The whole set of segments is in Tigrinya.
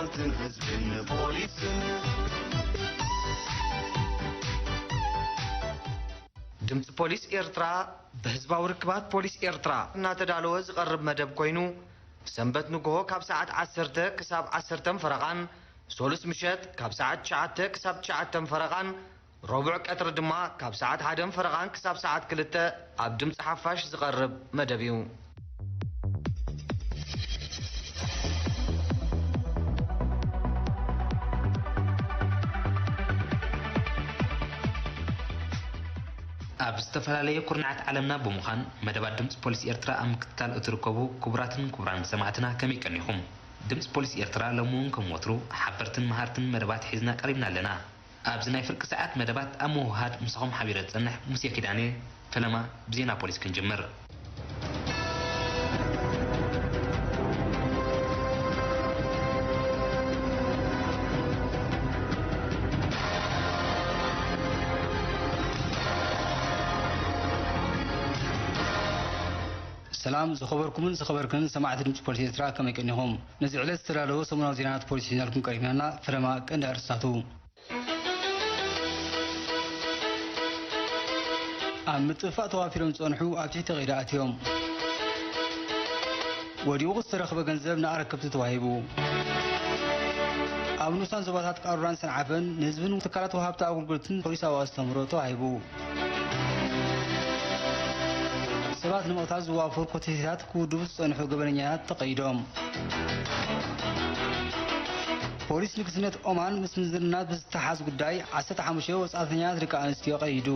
ህዝብን ፖሊስን። ድምፂ ፖሊስ ኤርትራ ብህዝባዊ ርክባት ፖሊስ ኤርትራ እናተዳለወ ዝቐርብ መደብ ኮይኑ፣ ሰንበት ንግሆ ካብ ሰዓት ዓሰርተ ክሳብ ዓሰርተ ፈረቓን፣ ሶሉስ ምሸት ካብ ሰዓት ትሽዓተ ክሳብ ትሽዓተ ፈረቓን፣ ረቡዕ ቀትሪ ድማ ካብ ሰዓት ሓደ ፈረቓን ክሳብ ሰዓት ክልተ ኣብ ድምፂ ሓፋሽ ዝቐርብ መደብ እዩ። ኣብ ዝተፈላለየ ኩርናዓት ዓለምና ብምዃን መደባት ድምፂ ፖሊስ ኤርትራ ኣብ ምክትታል እትርከቡ ክቡራትን ክቡራን ሰማዕትና ከመይ ቀኒኹም? ድምፂ ፖሊስ ኤርትራ ሎሚ እውን ከም ወትሩ ሓበርትን መሃርትን መደባት ሒዝና ቀሪብና ኣለና። ኣብዚ ናይ ፍርቂ ሰዓት መደባት ኣብ ምውህሃድ ምሳኹም ሓቢረ ዝጸንሕ ሙሴ ኪዳነ። ፈለማ ብዜና ፖሊስ ክንጅምር። ሰላም ዝኸበርኩምን ዝኸበርክን ሰማዕቲ ድምፂ ፖሊስ ኤርትራ፣ ከመይ ቀኒኹም? ነዚ ዕለት ዝተዳለወ ሰሙናዊ ዜናታት ፖሊስ ሒዝናልኩም ቀሪብና ኣለና። ፈለማ ቀንዲ ኣርእስታቱ። ኣብ ምጥፍፋእ ተዋፊሮም ዝጸንሑ ኣብ ትሕቲ ቀይዲ ኣትዮም። ወዲቑ ዝተረኽበ ገንዘብ ንኣረከብቲ ተዋሂቡ። ኣብ ንኡሳን ዞባታት ቃሩራን ሰንዓፈን ንህዝብን ትካላት ወሃብቲ ኣገልግሎትን ፖሊሳዊ ኣስተምህሮ ተዋሂቡ። ሰባት ንምቕታል ዝዋፈሩ ኮቴቴታት ክውድቡ ዝጸንሑ ገበነኛታት ተቐይዶም። ፖሊስ ንግስነት ኦማን ምስ ምዝንናት ብዝተሓዝ ጉዳይ ዓሰርተ ሓሙሽተ ወጻእተኛታት ደቂ ኣንስትዮ ቀይዱ።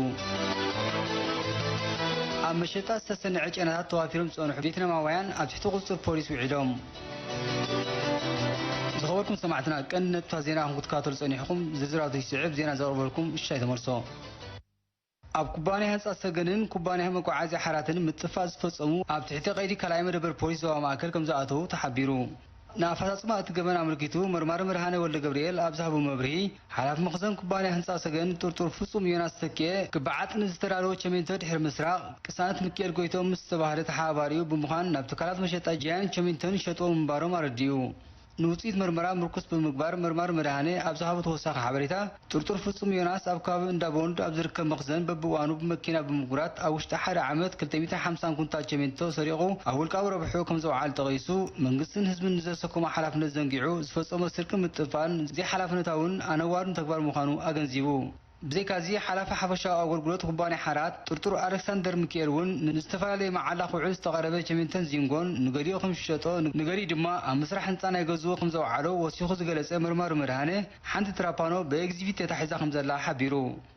ኣብ መሸጣ ዝተሰንዐ ጨናታት ተዋፊሮም ዝጸንሑ ቬትናማውያን ኣብ ትሕቲ ቁጽጽር ፖሊስ ውዒሎም። ዝኸበርኩም ሰማዕትና፣ ቀንዲ ነጥብታት ዜና ኢኹም ክትከታተሉ ጸኒሕኩም። ዝርዝራቱ ይስዕብ። ዜና ዘቕርበልኩም እሻይ ተመልሶ። ኣብ ኩባንያ ህንጻ ሰገንን ኩባንያ መጓዓዝያ ሓራትን ምጥፋእ ዝፈጸሙ ኣብ ትሕቲ ቀይዲ ካልኣይ መደበር ፖሊስ ዞባ ማእከል ከም ዝኣተዉ ተሓቢሩ። ንኣፈጻጽማ እቲ ገበን ኣመልኪቱ መርማሪ ብርሃነ ወልደ ገብርኤል ኣብ ዝሃቦ መብርሂ፣ ሓላፊ መኽዘን ኩባንያ ህንጻ ሰገን ጥርጡር ፍጹም ዮናስ ተኪኤ ክበዓጥ ንዝተዳለወ ቸሜንቶ ድሕሪ ምስራቕ፣ ቅሳነት ሚካኤል ጎይቶም ምስ ዝተባህለ ተሓባባሪኡ ብምዃን ናብ ትካላት መሸጣ ጃያን ቸሜንቶን ይሸጥዎ ምንባሮም ኣረዲኡ። ንውጽኢት መርመራ ምርኩስ ብምግባር መርማሪ መድሃኔ ኣብ ዝሃቦ ተወሳኺ ሓበሬታ፣ ጥርጡር ፍጹም ዮናስ ኣብ ከባቢ እንዳ ቦንድ ኣብ ዝርከብ መኽዘን በብእዋኑ ብመኪና ብምጉራት ኣብ ውሽጢ ሓደ ዓመት ክልተ ሚእትን ሓምሳን ኩንታል ቸሜንቶ ሰሪቑ ኣብ ውልቃዊ ረብሑ ከም ዘውዓለ ጠቒሱ፣ መንግስትን ህዝብን ንዘሰከሞ ሓላፍነት ዘንጊዑ ዝፈጸሞ ስርቅን ምጥፋእን ዘይሓላፍነታውን ኣነዋርን ተግባር ምዃኑ ኣገንዚቡ። ብዘይካዚ፣ ሓላፊ ሓፈሻዊ ኣገልግሎት ኩባንያ ሓራት ጥርጡር ኣሌክሳንደር ሚኪኤል እውን ንዝተፈላለየ መዓላ ክውዕል ዝተቐረበ ቸሜንቶን ዚንጎን ንገሊኡ ከም ዝሸጦ፣ ንገሊኡ ድማ ኣብ ምስራሕ ህንጻ ናይ ገዝኡ ከም ዘውዓሎ ወሲኹ ዝገለጸ መርማሪ መድሃኔ፣ ሓንቲ ትራፓኖ ብኤግዚቢት ተታሒዛ ከም ዘላ ሓቢሩ።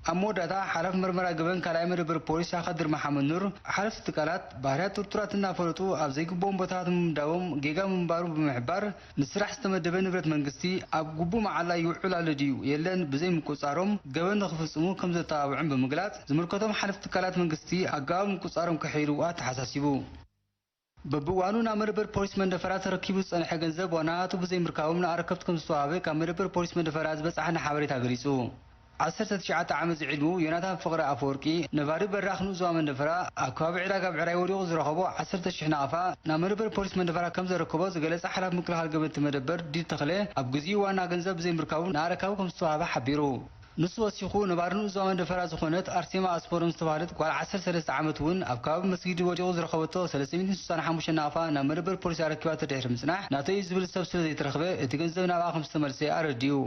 ኣብ መወዳእታ፣ ሓላፊ መርመራ ገበን ካልኣይ መደበር ፖሊስ ኣኸድር መሓመድ ኑር፣ ሓለፍቲ ትካላት ባህርያት ጥርጡራት እናፈለጡ ኣብ ዘይግብኦም ቦታታት ምምዳቦም ጌጋ ምንባሩ ብምሕባር፣ ንስራሕ ዝተመደበ ንብረት መንግስቲ ኣብ ግቡእ መዓላ ይውዕል ኣሎ ድዩ የለን ብዘይ ምቁጽጻሮም ገበን ንኽፍጽሙ ከም ዘተባብዑን ብምግላጽ፣ ዝምልከቶም ሓለፍቲ ትካላት መንግስቲ ኣገባብ ምቁጽጻሮም ክሕይሉ ኣተሓሳሲቡ። በብእዋኑ ናብ መደበር ፖሊስ መንደፈራ ተረኪቡ ዝጸንሐ ገንዘብ ዋናታቱ ብዘይ ምርካቦም ንኣረከብቲ ከም ዝተዋህበ ካብ መደበር ፖሊስ መንደፈራ ዝበጻሓና ሓበሬታ ገሊጹ። ዓሰርተ ትሽዓተ ዓመት ዝዕድሙ ዮናታን ፍቕረ ኣፈወርቂ፣ ነባሪ በራኽ ንኡስ ዞባ መንደፈራ፣ ኣብ ከባቢ ዕዳጋ ብዕራይ ወዲቑ ዝረኸቦ ዓሰርተ ሽሕ ናቕፋ ናብ መደበር ፖሊስ መንደፈራ ከም ዘረከቦ ዝገለጸ ሓላፊ ምክልኻል ገበን እቲ መደበር ዲድ ተኽለ፣ ኣብ ግዜኡ ዋና ገንዘብ ብዘይምርካቡ ንኣረካቡ ከም ዝተዋህበ ሓቢሩ። ንሱ ወሲኹ፣ ነባሪ ንኡስ ዞባ መንደፈራ ዝኾነት ኣርሴማ ኣስመሮም ዝተባህለት ጓል ዓሰርተ ሰለስተ ዓመት እውን ኣብ ከባቢ መስጊድ ወዲቑ ዝረኸበቶ ሰለስተ ሚእትን ስሳን ሓሙሽተ ናቕፋ ናብ መደበር ፖሊስ ኣረኪባቶ ድሕሪ ምጽናሕ፣ ናተይ እዩ ዝብል ሰብ ስለ ዘይተረኽበ፣ እቲ ገንዘብ ናብኣ ከም ዝተመልሰ ኣረዲኡ።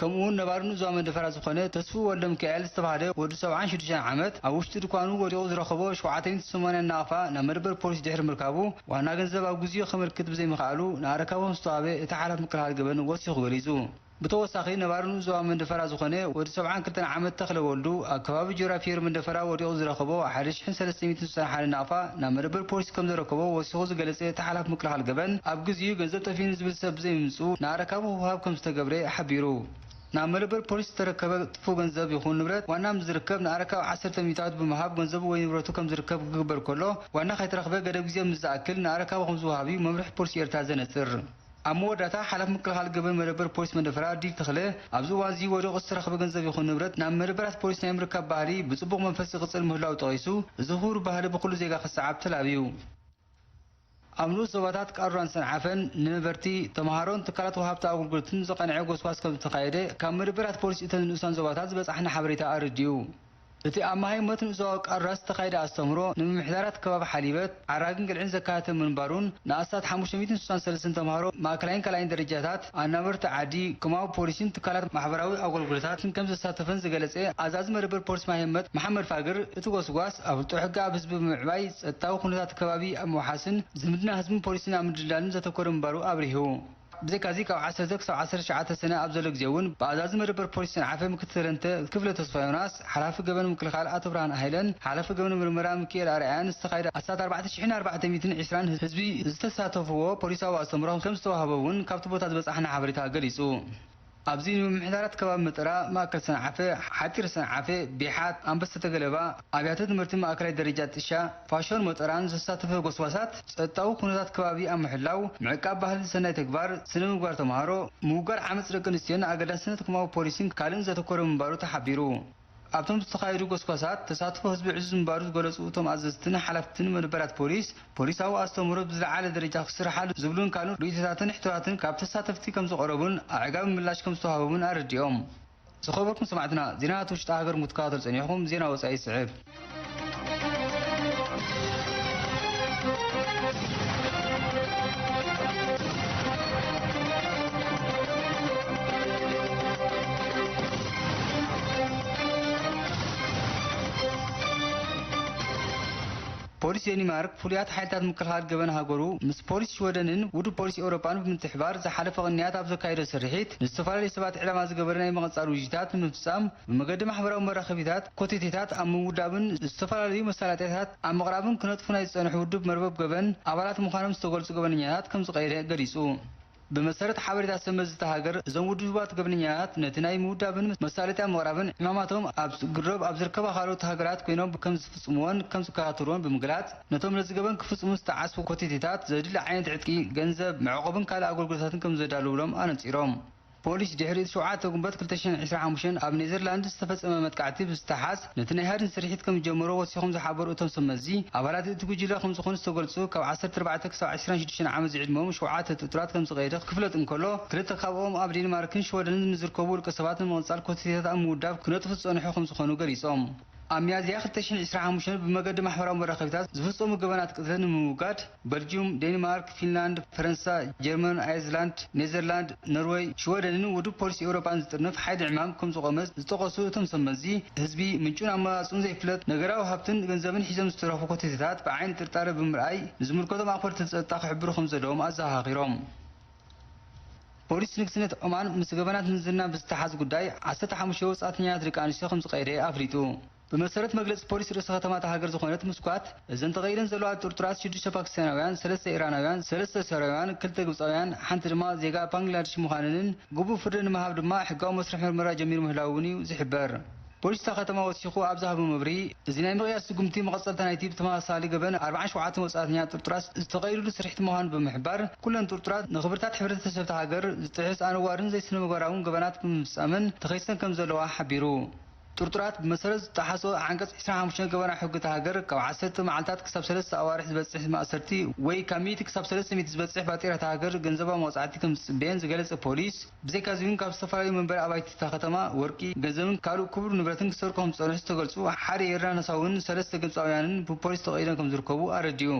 ከምኡውን ነባሪ ንኡስ ዞባ መንደፈራ ዝኾነ ተስፉ ወልደሚካኤል ዝተባህለ ወዲ ሰብዓን ሽዱሽተን ዓመት ኣብ ውሽጢ ድኳኑ ወዲቑ ዝረኸቦ ሸውዓተ ሚእትን ሰማንያን ናቕፋ ናብ መደበር ፖሊስ ድሕሪ ምርካቡ፣ ዋና ገንዘብ ኣብ ግዜኡ ከመልክት ብዘይምኽኣሉ ንኣረካቡ ከም ዝተዋህበ እቲ ሓላፊ ምክልኻል ገበን ወሲኹ ገሊጹ። ብተወሳኺ፣ ነባሪ ንኡስ ዞባ መንደፈራ ዝኾነ ወዲ ሰብዓን ክልተን ዓመት ተኽለ ወልዱ ኣብ ከባቢ ጆራፊየር መንደፈራ ወዲቑ ዝረኸቦ ሓደ ሽሕን ሰለስተ ሚእትን ስሳን ሓደን ናቕፋ ናብ መደበር ፖሊስ ከም ዘረከቦ ወሲኹ ዝገለጸ እቲ ሓላፊ ምክልኻል ገበን፣ ኣብ ግዜኡ ገንዘብ ጠፊኡኒ ዝብል ሰብ ብዘይምምጽኡ ንኣረካቡ ክወሃብ ከም ዝተገብረ ሓቢሩ። ናብ መደበር ፖሊስ ዝተረከበ ጥፉእ ገንዘብ ይኹን ንብረት ዋና ምስ ዝርከብ ንኣረካብ ዓሰርተ ሚእታዊት ብምሃብ ገንዘቡ ወይ ንብረቱ ከም ዝርከብ ክግበር ከሎ፣ ዋና ከይተረኽበ ገደብ ግዜ ምስ ዝኣክል ንኣረካቡ ከም ዝወሃብ እዩ መምርሒ ፖሊስ ኤርትራ ዘነጽር። ኣብ መወዳእታ፣ ሓላፊ ምክልኻል ገበን መደበር ፖሊስ መንደፈራ ዲድ ተኽለ፣ ኣብዚ እዋን እዚ ወዲቑ ዝተረኽበ ገንዘብ ይኹን ንብረት ናብ መደበራት ፖሊስ ናይ ምርካብ ባህሊ ብጽቡቕ መንፈስ ይቕጽል ምህላው ጠቒሱ፣ እዚ ክቡር ባህሊ ብኹሉ ዜጋ ክሰዓብ ተላብዩ። ኣብ ንኡስ ዞባታት ቃሩራን ሰንዓፈን ንነበርቲ፣ ተምሃሮን ትካላት ወሃብቲ ኣገልግሎትን ዝቐንዐ ጎስጓስ ከም ዝተኻየደ ካብ መደበራት ፖሊስ እተን ንኡሳን ዞባታት ዝበጻሕና ሓበሬታ ኣረዲኡ። እቲ ኣብ መሃይም መትንኡ ዞባ ቃሩራ ዝተኻየደ ኣስተምህሮ፣ ንምምሕዳራት ከባቢ ሓሊበት፣ ዓራግን ግልዕን ዘካተተ ምንባሩን፣ ንኣስታት ሓሙሽተ ሚእትን ስሳን ሰለስተን ተምሃሮ ማእከላይን ካልኣይን ደረጃታት፣ ኣናበርቲ ዓዲ፣ ከማኡ ፖሊስን ትካላት ማሕበራዊ ኣገልግሎታትን ከም ዘሳተፈን ዝገለጸ ኣዛዚ መደበር ፖሊስ ማህየመት መሓመድ ፋግር፣ እቲ ጎስጓስ ኣፍልጦ ሕጊ ኣብ ህዝቢ ብምዕባይ፣ ጸጥታዊ ኩነታት ከባቢ ኣብ ምውሓስን ዝምድና ህዝብን ፖሊስን ኣብ ምድልዳልን ዘተኮረ ምንባሩ ኣብሪሁ። ብዘይካዚ፣ ካብ ዓሰርተ ክሳብ ዓሰርተ ትሽዓተ ሰነ ኣብ ዘሎ ግዜ እውን ብኣዛዚ መደበር ፖሊስ ሰንዓፈ ምክትል ተረንተ ክፍለ ተስፋ ዮናስ፣ ሓላፊ ገበን ምክልኻል ኣቶ ብርሃን ሃይለን ሓላፊ ገበን ምርመራ ሚካኤል ኣርኣያን ዝተኻየደ ኣስታት ኣርባዕተ ሽሕን ኣርባዕተ ሚእትን ዕስራን ህዝቢ ዝተሳተፍዎ ፖሊሳዊ ኣስተምህሮ ከም ዝተዋህበ እውን ካብቲ ቦታ ዝበጻሕና ሓበሬታ ገሊጹ። ኣብዚ ንምምሕዳራት ከባቢ መጠራ፣ ማእከል ሰንዓፈ፣ ሓጺር ሰንዓፈ፣ ቢሓት፣ ኣንበሰተ ገለባ፣ ኣብያተ ትምህርቲ ማእከላይ ደረጃ ጥሻ፣ ፋሾን መጠራን ዘሳተፈ ጎስጓሳት፣ ጸጥታዊ ኩነታት ከባቢ ኣብ ምሕላው፣ ምዕቃብ ባህሊ ሰናይ ተግባር፣ ስነ ምግባር ተምሃሮ፣ ምውጋድ ዓመጽ ደቂ ኣንስትዮን ኣገዳስነት ከማዊ ፖሊሲን ካልእን ዘተኮረ ምንባሩ ተሓቢሩ። ኣብቶም ዝተኻየዱ ጎስጓሳት፣ ተሳትፎ ህዝቢ ዕዙዝ ምንባሩ ዝገለጹ እቶም ኣዘዝትን ሓለፍትን መደበራት ፖሊስ፣ ፖሊሳዊ ኣስተምህሮ ብዝለዓለ ደረጃ ክስርሓሉ ዝብሉን ካልኡን ርእይቶታትን ሕቶታትን ካብ ተሳተፍቲ ከም ዝቐረቡን ኣዕጋቢ ምላሽ ከም ዝተዋህቦምን ኣረዲኦም። ዝኸበርኩም ሰማዕትና፣ ዜናታት ውሽጢ ሃገር ክትከታተሉ ጸኒሕኩም፣ ዜና ወጻኢ ይስዕብ። ፖሊስ ዴኒማርክ፣ ፍሉያት ሓይልታት ምክልኻል ገበን ሃገሩ ምስ ፖሊስ ሽወደንን ውድብ ፖሊስ ኤውሮጳን ብምትሕባር ዝሓለፈ ቅንያት ኣብ ዘካየዶ ስርሒት፣ ንዝተፈላለዩ ሰባት ዕላማ ዝገበረ ናይ ምቕጻል ውጅታት ንምፍጻም፣ ብመገዲ ማሕበራዊ መራኸቢታት ኮቴቴታት ኣብ ምውዳብን ዝተፈላለዩ መሳለጥያታት ኣብ ምቕራብን ክነጥፉ ናይ ዝጸንሑ ውድብ መርበብ ገበን ኣባላት ምዃኖም ዝተገልጹ ገበነኛታት ከም ዝቐየደ ገሊጹ። ብመሰረት ሓበሬታ ሰመዚ እታ ሃገር፣ እዞም ውድባት ገበነኛታት ነቲ ናይ ምውዳብን መሳለጥያ ምቕራብን ዕማማቶም ኣብ ግረብ ኣብ ዝርከባ ካልኦት ሃገራት ኮይኖም ከም ዝፍጽምዎን ከም ዝከታተልዎን ብምግላጽ፣ ነቶም ነዚ ገበን ክፍጽሙ ዝተዓስቡ ኮቴቴታት ዘድሊ ዓይነት ዕጥቂ፣ ገንዘብ፣ መዕቆብን ካልእ ኣገልግሎታትን ከም ዘዳልውሎም ኣነጺሮም። ፖሊስ ድሕሪ እቲ ሸውዓተ ጉንበት ክልተ ሽሕን ዕስራን ሓሙሽተን ኣብ ኔዘርላንድስ ዝተፈጸመ መጥቃዕቲ ብዝተሓዝ፣ ነቲ ናይ ሃድን ስርሒት ከም ዝጀመሮ ወሲኾም ዝሓበሩ እቶም ሰብ መዚ፣ ኣባላት እቲ ጉጅለ ከም ዝኾኑ ዝተገልጹ ካብ ዓሰርተ ኣርባዕተ ክሳብ ዕስራን ሽዱሽተን ዓመት ዝዕድመኦም ሸውዓተ ጥርጡራት ከም ዝቐየደ ክፍለጥ እንከሎ፣ ክልተ ካብኦም ኣብ ዴንማርክን ሽወደንን ንዝርከቡ ውልቀ ሰባት ንምቕጻል ኮቴታት ኣብ ምውዳብ ክነጥፉ ዝጸንሑ ከም ዝኾኑ ገሊጾም። ኣብ ሚያዝያ ክልተ ሽሕን ዕስራን ሓሙሽተን ብመገዲ ማሕበራዊ መራኸቢታት ዝፍጸሙ ገበናት ቅትለት ንምውጋድ፣ በልጅዩም፣ ዴንማርክ፣ ፊንላንድ፣ ፈረንሳ፣ ጀርመን፣ ኣይስላንድ፣ ኔዘርላንድ፣ ኖርወይ፣ ሽወደንን ውድብ ፖሊስ ኤውሮጳን ዝጥርንፍ ሓይሊ ዕማም ከም ዝቖመ ዝጠቐሱ እቶም ሰብ መዚ፣ ህዝቢ ምንጩን ኣመጻጽኡን ዘይፍለጥ ነገራዊ ሃብትን ገንዘብን ሒዞም ዝተረኽቡ ኮቴቴታት ብዓይኒ ጥርጣረ ብምርኣይ፣ ንዝምልከቶም ኣኽበርቲ ጸጥታ ክሕብሩ ከም ዘለዎም ኣዘኻኺሮም። ፖሊስ ንግስነት ዖማን ምስ ገበናት ምንዝርና ብዝተሓዝ ጉዳይ ዓሰርተ ሓሙሽተ ወጻእተኛታት ደቂ ኣንስትዮ ከም ዝቐየደ ኣፍሊጡ። ብመሰረት መግለጺ ፖሊስ ርእሰ ከተማ እታ ሃገር ዝኾነት ምስኳት፣ እዘን ተቐይደን ዘለዋ ጥርጡራት ሽዱሽተ ፓኪስታናውያን፣ ሰለስተ ኢራናውያን፣ ሰለስተ ሶርያውያን፣ ክልተ ግብጻውያን፣ ሓንቲ ድማ ዜጋ ባንግላደሽ ምዃነንን ግቡእ ፍርዲ ንምሃብ ድማ ሕጋዊ መስርሕ ምርመራ ጀሚሩ ምህላዉ እውን እዩ ዝሕበር። ፖሊስ እታ ከተማ ወሲኹ ኣብ ዝሃቦ መብርሂ፣ እዚ ናይ ምቕያር ስጉምቲ መቐጸልታ ናይቲ ብተመሳሳሊ ገበን ኣርባዓን ሸውዓተን ወጻእተኛ ጥርጡራት ዝተቐይድሉ ስርሒት ምዃኑ ብምሕባር፣ ኩለን ጥርጡራት ንኽብርታት ሕብረተሰብ እታ ሃገር ዝጥሕስ ኣነዋርን ዘይስነምግባራውን ገበናት ብምፍጻመን ተኸሲሰን ከም ዘለዋ ሓቢሩ። ጥርጡራት ብመሰረት ዝጠሓሶ ዓንቀጽ ዕስራን ሓሙሽተን ገበናዊ ሕጊ እታ ሃገር፣ ካብ ዓሰርተ መዓልታት ክሳብ ሰለስተ ኣዋርሕ ዝበጽሕ ማእሰርቲ ወይ ካብ ሚእቲ ክሳብ ሰለስተ ሚእቲ ዝበጽሕ ባጤራ እታ ሃገር ገንዘባዊ መቕጻዕቲ ከም ዝጽበየን ዝገለጸ ፖሊስ፣ ብዘይካዚ እውን ካብ ዝተፈላለዩ መንበሪ ኣባይቲ እታ ከተማ ወርቂ፣ ገንዘብን ካልእ ክቡር ንብረትን ክሰርቁ ከም ዝጸንሑ ዝተገልጹ ሓደ ኤርትራዊ እውን ሰለስተ ግብጻውያንን ብፖሊስ ተቐይዶም ከም ዝርከቡ ኣረዲኡ።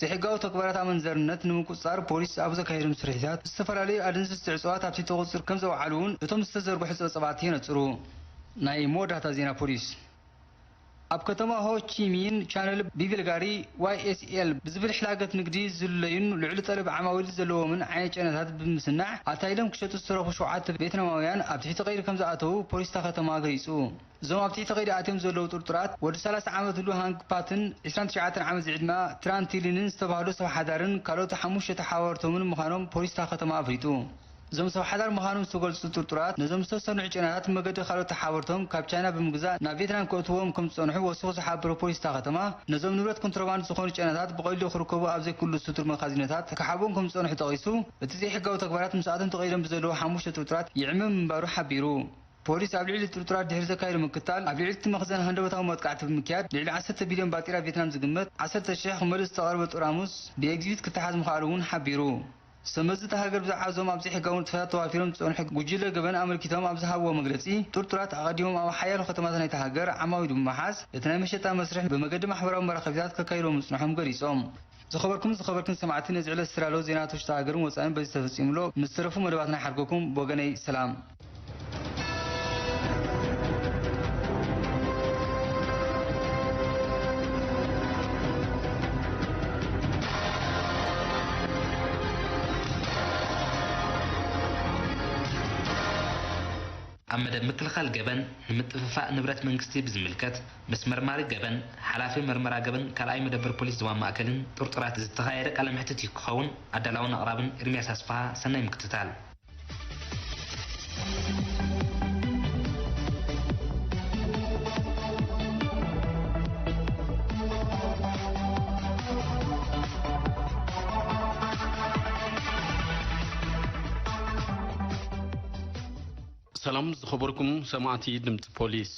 ዘይሕጋዊ ተግባራት ኣመንዘርነት ንምቁጽጻር ፖሊስ ኣብ ዘካየዶም ስርሒታት፣ ዝተፈላለዩ ኣደንዘዝቲ ዕጽዋት ኣብ ትሕቲ ቁጽጽር ከም ዘውዓሉ እውን እቶም ዝተዘርግሑ ጸብጻባት የነጽሩ። ናይ መወዳእታ ዜና ፖሊስ። ኣብ ከተማ ሆ ቺ ሚን ቻነል ብቪልጋሪ ዋይ ኤስ ኤል ብዝብል ሕላገት ንግዲ ዝልለዩን ልዑል ጠለብ ዓማዊል ዘለዎምን ዓይነት ጨናታት ብምስናዕ፣ ኣታይሎም ክሸጡ ዝተረፉ ሸውዓተ ቬትናማውያን ኣብ ትሕቲ ቀይዲ ከም ዝኣተዉ ፖሊስ እታ ከተማ ገሊጹ። እዞም ኣብ ትሕቲ ቀይዲ ኣትዮም ዘለዉ ጥርጡራት፣ ወዲ ሰላሳ ዓመት ሉ ሃንግ ፓትን ዕስራን ትሽዓተን ዓመት ዝዕድመኣ ትራን ቲሊንን ዝተባህሉ ሰብ ሓዳርን ካልኦት ሓሙሽተ ተሓባበርቶምን ምዃኖም ፖሊስ እታ ከተማ ኣፍሊጡ። እዞም ሰብ ሓዳር ምዃኖም ዝተገልጹ ጥርጡራት፣ ነዞም ዝተሰንዑ ጨናታት መገዲ ካልኦት ተሓባበርቶም ካብ ቻይና ብምግዛእ ናብ ቬትናም ከእትዎም ከም ዝጸንሑ ወሲኹ ዝሓበረ ፖሊስ እታ ከተማ፣ ነዞም ንብረት ኮንትሮባንድ ዝኾኑ ጨናታት ብቐሊሉ ክርከቡ ኣብ ዘይክእሉ ስቱር መኻዚኖታት ክሓብኦም ከም ዝጸንሑ ጠቒሱ፣ እቲ ዘይሕጋዊ ተግባራት ምስኣቶም ተቐይዶም ብዘለዉ ሓሙሽተ ጥርጡራት ይዕመም ምንባሩ ሓቢሩ። ፖሊስ ኣብ ልዕሊ ጥርጡራት ድሕሪ ዘካየዶ ምክትታል፣ ኣብ ልዕሊ እቲ መኽዘን ሃንደበታዊ መጥቃዕቲ ብምክያድ፣ ልዕሊ ዓሰርተ ቢልዮን ባጤራ ቬትናም ዝግመት ዓሰርተ ሽሕ ክመልእ ዝተቐርበ ጥራሙስ ብኤግዚቢት ክተሓዝ ምኽኣሉ እውን ሓቢሩ። ሰመዚ እታ ሃገር ብዛዕባ እዞም ኣብ ዘይሕጋዊ ንጥፈታት ተዋፊሮም ዝጸንሑ ጉጅለ ገበን ኣመልኪቶም ኣብ ዝሃብዎ መግለጺ፣ ጥርጡራት ኣቐዲሞም ኣብ ሓያሎ ከተማታት ናይታ ሃገር ዓማዊል ብምሓዝ፣ እቲ ናይ መሸጣ መስርሕ ብመገዲ ማሕበራዊ መራኸቢታት ከካይድዎ ምጽንሖም ገሊጾም። ዝኸበርኩም ዝኸበርክን ሰማዕቲ፣ ነዚ ዕለት ዝተዳለወ ዜናታት ውሽጢ ሃገርን ወጻእን በዚ ተፈጺሙ ኣሎ። ምስ ተረፉ መደባትና ይሓልከኩም። ብወገነይ ሰላም። ኣብ መደብ ምክልኻል ገበን ንምጥፍፋእ ንብረት መንግስቲ ብዝምልከት፣ ምስ መርማሪ ገበን ሓላፊ መርመራ ገበን ካልኣይ መደበር ፖሊስ ዞባ ማእከልን ጥርጡራት ዝተኻየደ ቃለ መሕትት እዩ ክኸውን። ኣዳላውን ኣቕራብን ኤርሚያስ ኣስፍሃ። ሰናይ ምክትታል። ሰላም ዝኸበርኩም ሰማዕቲ ድምፂ ፖሊስ።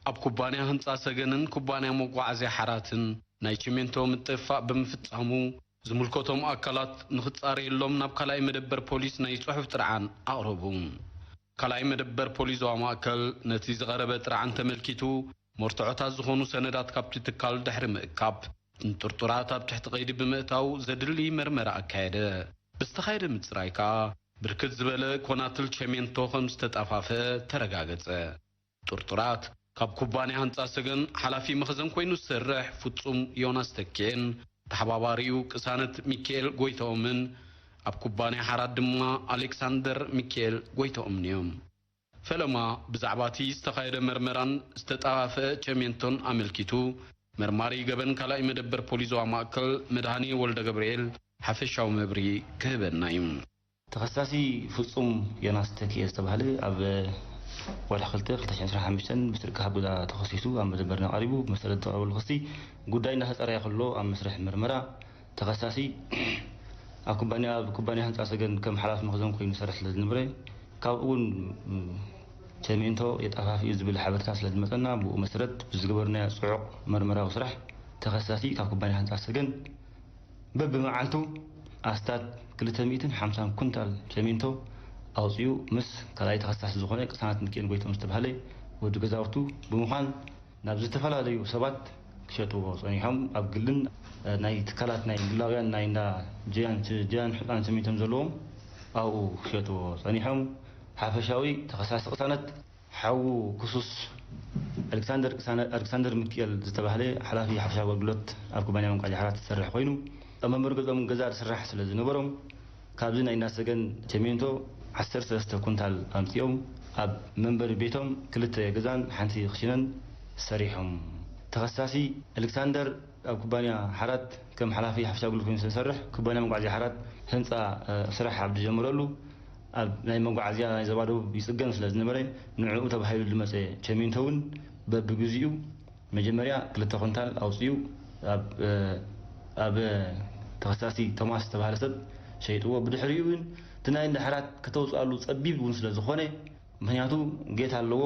ኣብ ኩባንያ ህንፃ ሰገንን ኩባንያ መጓዓዝያ ሓራትን ናይ ችሜንቶ ምጥፍፋእ ብምፍፃሙ ዝምልከቶም ኣካላት ንክፃረየሎም ናብ ካልኣይ መደበር ፖሊስ ናይ ፅሑፍ ጥርዓን ኣቕረቡ። ካልኣይ መደበር ፖሊስ ዞባ ማእከል ነቲ ዝቐረበ ጥርዓን ተመልኪቱ መርትዖታት ዝኾኑ ሰነዳት ካብቲ ትካል ድሕሪ ምእካብ ንጥርጡራት ኣብ ትሕቲ ቀይዲ ብምእታው ዘድሊ መርመራ ኣካየደ። ብዝተኻየደ ምፅራይ ከኣ ብርክት ዝበለ ኮናትል ቸሜንቶ ከም ዝተጣፋፈ ተረጋገጸ። ጥርጡራት ካብ ኩባንያ ህንጻ ሰገን ሓላፊ መኽዘን ኮይኑ ዝሰርሕ ፍጹም ዮናስ ተኪኤን ተሓባባሪኡ ቅሳነት ሚካኤል ጎይተኦምን ኣብ ኩባንያ ሓራት ድማ ኣሌክሳንደር ሚካኤል ጎይተኦምን እዮም። ፈለማ ብዛዕባ እቲ ዝተኻየደ መርመራን ዝተጠፋፍአ ቸሜንቶን ኣመልኪቱ መርማሪ ገበን ካልኣይ መደበር ፖሊስ ዞባ ማእከል መድሃኔ ወልደ ገብርኤል ሓፈሻዊ መብርሂ ክህበና እዩ። ተኸሳሲ ፍጹም ዮናስ ተኪኤ ዝተባህለ ኣብ ወርሒ ክልተ ክልተ ሺሕ ዕስራን ሓሙሽተን ብስርቂ ካብ ገዛ ተኸሲሱ ኣብ መደበርና ቀሪቡ። ብመሰረት ዝተቐረበሉ ክሲ ጉዳይ እናተጻረየ ከሎ ኣብ መስርሕ ምርመራ ተኸሳሲ ኣብ ኩባንያ፣ ኣብ ኩባንያ ህንጻ ሰገን ከም ሓላፊ መኽዘን ኮይኑ ይሰርሕ ስለ ዝነበረ ካብኡ እውን ቸሜንቶ የጣፋፍኡ ዝብል ሓበሬታ ስለ ዝመጸና ብኡ መሰረት ብዝገበርናዮ ጽዑቕ መርመራዊ ስራሕ ተኸሳሲ ካብ ኩባንያ ህንጻ ሰገን በብመዓልቱ ኣስታት ክልተ ሚእትን ሓምሳን ኩንታል ቸሜንቶ ኣውጺኡ ምስ ካልኣይ ተኸሳሲ ዝኾነ ቅሳነት ሚካኤል ጎይቶም ዝተባህለ ወዲ ገዛውቱ ብምዃን ናብ ዝተፈላለዩ ሰባት ክሸጥዎ ጸኒሖም። ኣብ ግልን ናይ ትካላት ናይ ግላውያን ናይ እንዳ ጀያን ጀያን ሕፃን ቸሜንቶም ዘለዎም ኣብኡ ክሸጥዎ ጸኒሖም። ሓፈሻዊ ተኸሳሲ ቅሳነት ሓዉ ክሱስ ኣሌክሳንደር ቅሳነ-፣ ኣሌክሳንደር ሚካኤል ዝተባህለ ሓላፊ ሓፈሻዊ ኣገልግሎት ኣብ ኩባንያ መንቋዕጂ ሓራት ዝሰርሕ ኮይኑ፣ ኣብ መንበሪ ገዝኦም ገዛ ዝስራሕ ስለ ዝነበሮም፣ ካብዚ ናይ እንዳሰገን ቸሜንቶ ዓሰርተ ሰለስተ ኩንታል ኣምጺኦም ኣብ መንበሪ ቤቶም ክልተ ገዛን ሓንቲ ክሽነን ሰሪሖም። ተኸሳሲ ኣሌክሳንደር ኣብ ኩባንያ ሓራት ከም ሓላፊ ሓፈሻዊ ኣገልግሎት ኮይኑ ስለ ዝሰርሕ፣ ኩባንያ መጓዓዝያ ሓራት ህንጻ፣ እ፣ ስራሕ ኣብ ዝጀመረሉ፣ ኣብ ናይ መጓዓዝያ ናይ ዞባ ደቡብ ይጽገን ስለ ዝነበረ፣ ንዕኡ ተባሂሉ ዝመጸ ቸሜንቶ እውን በብግዚኡ መጀመርያ ክልተ ኩንታል ኣውጺኡ ኣብ፣ እ፣ ኣብ ተኸሳሲ ቶማስ ዝተባህለ ሰብ ሸይጥዎ። ብድሕሪኡ እውን እቲ ናይ እንዳ ሓራት ከተውጽኣሉ ጸቢብ እውን ስለ ዝኾነ፣ ምኽንያቱ ጌት ኣለዎ፣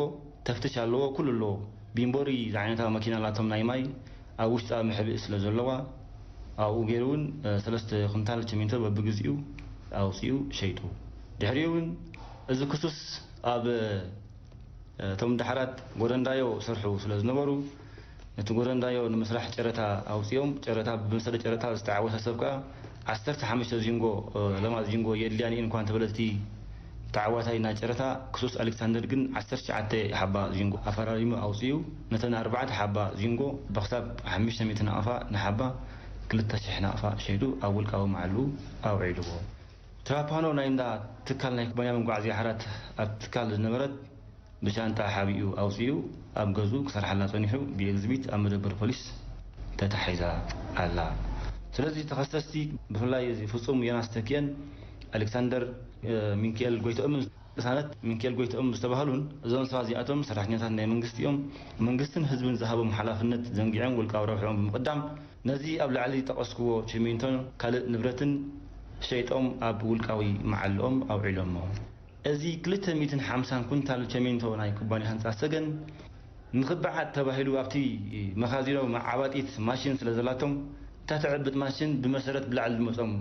ተፍትሽ ኣለዎ፣ ኩሉ ኣለዎ። ቢምቦሪ ዝዓይነታ መኪና ኣላቶም ናይ ማይ ኣብ ውሽጣ መሕብኢ ስለ ዘለዋ፣ ኣብኡ ገይሩ እውን፣ እ፣ ሰለስተ ኩንታል ቸሜንቶ በብግዚኡ ኣውጺኡ ሸይጡ። ድሕሪኡ እውን እዚ ክሱስ ኣብ፣ እ፣ እቶም ደሓራት ጎደንዳዮ ሰርሑ ስለ ዝነበሩ፣ ነቲ ጎደንዳዮ ንምስራሕ ጨረታ ኣውጺኦም፣ ጨረታ፣ ብመሰረት ጨረታ ዝተዓወተ ሰብ ከኣ ዓሰርተ ሓሙሽተ ዚንጎ፣ እ፣ ለማት ዚንጎ የድልያኒ እየን እኳ እንተበለት እቲ ተዓዋታይ ናይ ጨረታ ክሱስ ኣሌክሳንደር ግን ዓሰርተ ትሽዓተ ሓባ ዚንጎ ኣፈራሪሙ ኣውጺኡ፣ ነተን ኣርባዕተ ሓባ ዚንጎ ብኽሳብ ሓሙሽተ ሚእቲ ናቕፋ ንሓባ ክልተ ሽሕ ናቕፋ ሸይጡ ኣብ ውልቃዊ መዓልኡ ኣውዒልዎ። ትራፓኖ ናይ እንዳ ትካል ናይ ኩባንያ መጓዓዝያ ሓራት ኣብ ትካል ዝነበረት ብሻንጣ ሓቢኡ ኣውጺኡ ኣብ ገዝኡ ክሰርሓላ ጸኒሑ ብኤግዚቢት ኣብ መደበር ፖሊስ ተታሒዛ ኣላ። ስለዚ ተኸሰስቲ ብፍላይ እዚ ፍጹም ዮናስ ተኪኤን ኣሌክሳንደር፣ እ፣ ሚንኪኤል ጎይተኦምን ቅሳነት ሚንኪኤል ጎይተኦም ዝተባህሉን እዞም ሰባት እዚኣቶም ሰራሕተኛታት ናይ መንግስቲ እዮም። መንግስትን ህዝብን ዝሃቦም ሓላፍነት ዘንጊዖም ውልቃዊ ረብሕኦም ብምቕዳም ነዚ ኣብ ላዕሊ ዝጠቐስክዎ ቸሜንቶን ካልእ ንብረትን ሸይጦም ኣብ ውልቃዊ መዓልኦም ኣውዒሎሞ። እዚ ክልተ ሚእትን ሓምሳን ኩንታል ቸሜንቶ ናይ ኩባንያ ህንፃ ሰገን ንኽበዓጥ ተባሂሉ ኣብቲ መኻዚኖ መዓባጢት ማሽን ስለ ዘላቶም፣ እታ ትዕብጥ ማሽን ብመሰረት ብላዕሊ ዝመፆም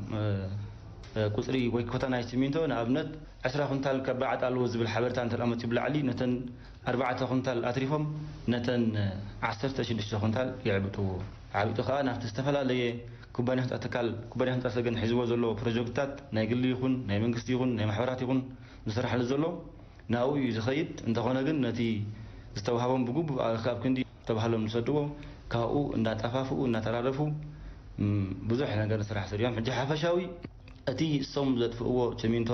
ቁፅሪ ወይ ኮታ ናይ ሲሚንቶ፣ ንኣብነት ዕስራ ኩንታል ከበዓጥ ኣለዎ ዝብል ሓበሬታ እንተ መፅኡ ብላዕሊ፣ ነተን ኣርባዕተ ኩንታል ኣትሪፎም ነተን ዓሰርተ ሽዱሽተ ኩንታል የዕብጥዎ። ዓቢጡ ከዓ ናብቲ ዝተፈላለየ ኩባንያ ህንፃ ትካል ኩባንያ ህንፃ ሰገን ሒዝዎ ዘሎ ፕሮጀክትታት፣ ናይ ግሊ ይኹን ናይ መንግስቲ ይኹን ናይ ማሕበራት ይኹን ዝስርሓሉ ዘሎ፣ ናብኡ እዩ ዝኸይድ። እንተኾነ ግን ነቲ ዝተዋህቦም ብግቡእ ኣብ ክሳብ ክንዲ ተባህሎም ዝሰድዎ፣ ካብኡ እንዳጠፋፍኡ እንዳተራረፉ ብዙሕ ነገር ስራሕ ሰሪሖም። ሕጂ ሓፈሻዊ እቲ እሶም ዘጥፍእዎ ቸሚንቶ